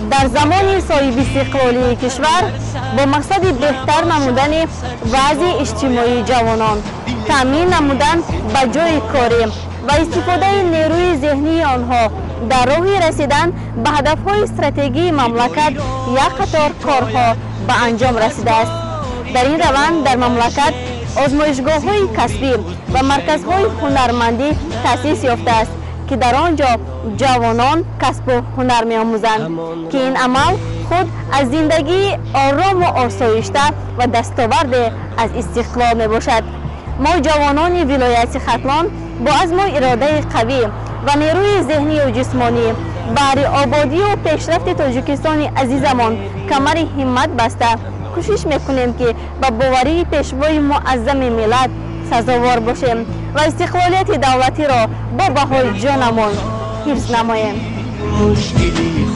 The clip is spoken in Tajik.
Дар замони соҳибистиқлолии кишвар бо мақсади беҳтар намудани вазъи иҷтимоии ҷавонон, таъмин намудан ба ҷойи корӣ ва истифодаи нерӯи зеҳнии онҳо дар роҳи расидан ба ҳадафҳои стратегии мамлакат як қатор корҳо ба анҷом расидааст. Дар ин раванд дар мамлакат озмоишгоҳҳои касбӣ ва марказҳои ҳунармандӣ таъсис ёфтааст, ки дар он ҷо ҷавонон касбу ҳунар меомӯзанд, ки ин амал худ аз зиндагии орому осоишта ва дастоварде аз истиқлол мебошад. Мо, ҷавонони вилояти Хатлон, бо азму иродаи қавӣ ва нерӯи зеҳнию ҷисмонӣ баҳри ободию пешрафти Тоҷикистони азизамон камари ҳиммат баста, кӯшиш мекунем, ки ба боварии Пешвои муаззами миллат сазовор бошем ва истиқлолияти давлатиро бо баҳои ҷонамон ҳифз намоем. Мушкили